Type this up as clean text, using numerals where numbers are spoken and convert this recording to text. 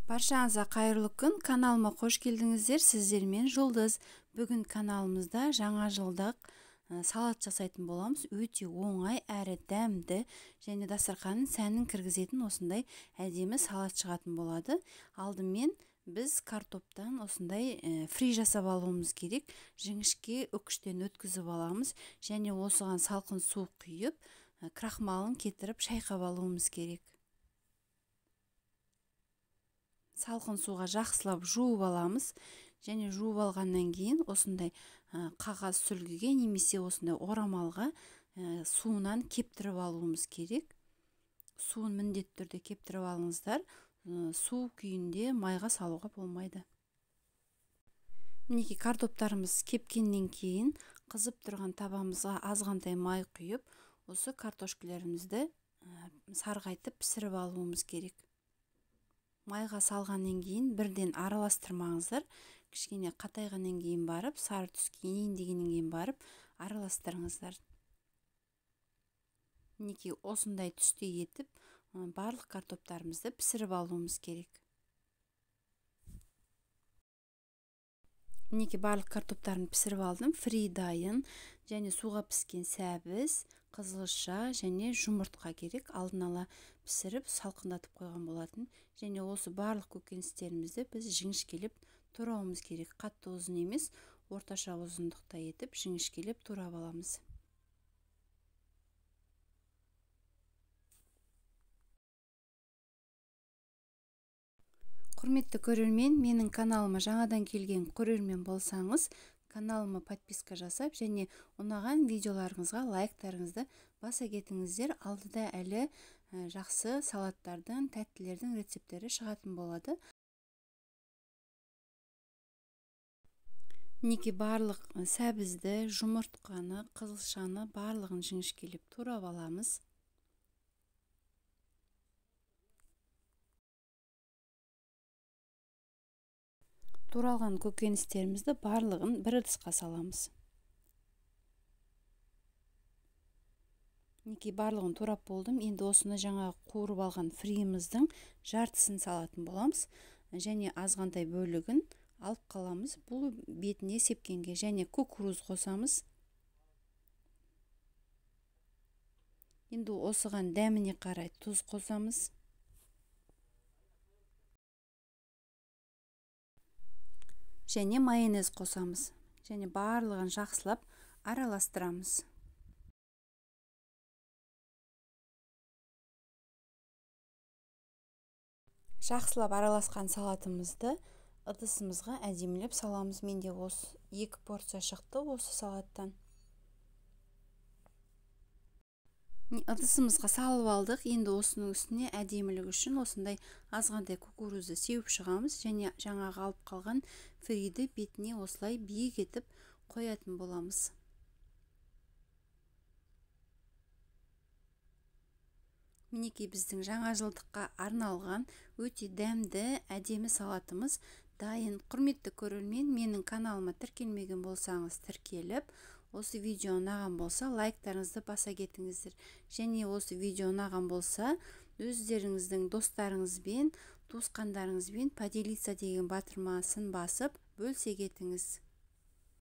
Баршаңызға қайырлы күн, каналыма қош келдіңіздер. Сіздермен Жұлдыз. Бүгін каналымызда жаңа жылдық салат жасайтын боламыз. Өте оңай әрі дәмді және дастарханның сәнін кіргізетін осындай әдемі салат шығатын болады. Алдымен біз картоптан осындай фри жасап алуымыз керек. Жіңішке үкіштен өткізіп аламыз және осыған салқын су құйып, крахмалын кетіріп шайқап алуымыз керек. Салқын суға жақсылап жуып аламыз және жуып алғаннан кейін осындай қағаз сүлгіге немесе осындай орамалға суынан кептіріп алуымыз керек. Суын міндетті түрде кептіріп алыңыздар. Су күйінде майға салуға болмайды. Мінекей картоптарымыз кепкеннен кейін қызып тұрған табамызға азғантай май құйып, осы картошкаларымызды сарғайтып пісіріп алуымыз керек. Майға салғаннан кейін бірден араластырмаңыздар. Кішкене қатайғаннан кейін барып, сары түске енейін дегеннен кейін барып араластырыңыздар. Мінекей осындай түсте етіп барлық картоптарымызды пісіріп алуымыз керек. Мінекей барлық картоптарын пісіріп алдым. Фри дайын және суға піскен сәбіз, қызылша және жұмыртқа керек. Алдын ала пісіріп салқындатып қойған болатын. Және осы барлық көкөністерімізді біз жіңішкелеп турауымыз керек. Қатты ұзын емес, орташа ұзындықта етіп жіңішкелеп турап аламыз. Құрметті көрермен, менің каналыма жаңадан келген көрермен болсаңыз, каналыма подписка жасап және ұнаған видеоларыңызға лайктарыңызды баса кетіңіздер. Алдыда әлі жақсы салаттардың, тәттілердің рецепттері шығатын болады. Мінекей барлық сәбізді, жұмыртқаны, қызылшаны барлығын жіңішкелеп турап аламыз. Туралған көкөністерімізді барлығын бір ыдысқа саламыз. Мінекей барлығын турап болдым. Енді осыны жаңа қуырып алған фриіміздің жартысын салатын боламыз және азғантай бөлігін алып қаламыз. Бұл бетіне сепкенге және кукуруз қосамыз. Енді осыған дәміне қарай тұз қосамыз. Және майонез қосамыз. Және барлығын жақсылап араластырамыз. Жақсылап араласқан салатымызды ыдысымызға әдемілеп саламыз. Менде осы 2 порция шықты осы салаттан. Ыдысымызға салып алдық. Енді осының үстіне әдемілік үшін осындай азғантай кукурузды сеуіп шығамыз және жаңағы алып қалған фриді бетіне осылай биік етіп қоятын боламыз. Мінекей біздің жаңа жылдыққа арналған өте дәмді, әдемі салатымыз дайын. Құрметті көрермен, менің каналыма тіркелмеген болсаңыз тіркеліп, осы видео ұнаған болса лайктарыңызды баса кетіңіздер. Және осы видео ұнаған болса, өздеріңіздің достарыңызбен, туысқандарыңызбен поделиться деген батырмасын басып бөлісе кетіңіз.